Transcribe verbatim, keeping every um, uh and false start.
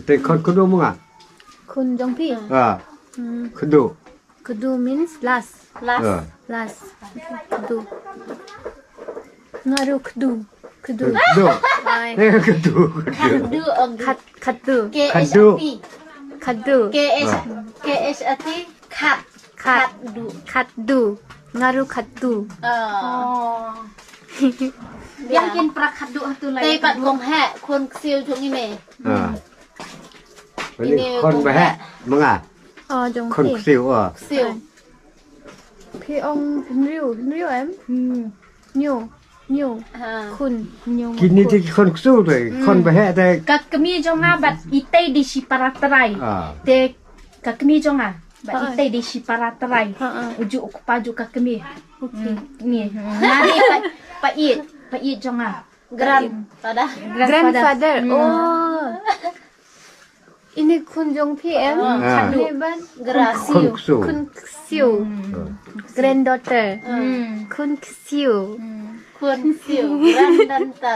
Te khon kdu ma nga. Khun jong phi. Ah, Hmm. Kdu. Kdu means last. Last. Ah. Last. Kdu. Nga ruh kdu. Kdu. Kdu. Ai. Eh, Kdu. Kdu. Du ong Khat khatdu. K H Khatdu. A T. Khatdu. K H K H A T. Khat. Khat. Du. Khatdu. Nga ruh khatdu. Oh. Yang kin pra khatdu hatu lai. Te pat kong he khun ksiu jong i me. Ah. Ini khon ba heh ma nga. Oh jong Khon phi. Ksiu ah. Ksiu. Phi ong Hynriew, Hynriew em? Hmm. Hynriew. Hynriew. Ha. Khun. Nyong. Kini te ki khon Ksiu te, khon ba heh te. Ka kmie jong nga bad itei dei shi para trai. Ah. Te ka kmie jong nga bad Ha. Itei dei shi para trai. Ha, ha. U ju u kpa ju ka kmie. Hmm, ni. Hmm. Nga dei pa pa it, pa it jong nga. Grandfather. Grandfather. Oh. Ini khun jong phi em? Ah. Ini ban? Grasi. Khon Ksiu. Khun Ksiu. Granddaughter. Hmm. Khun Ksiu. Khun Ksiu. Grandanta.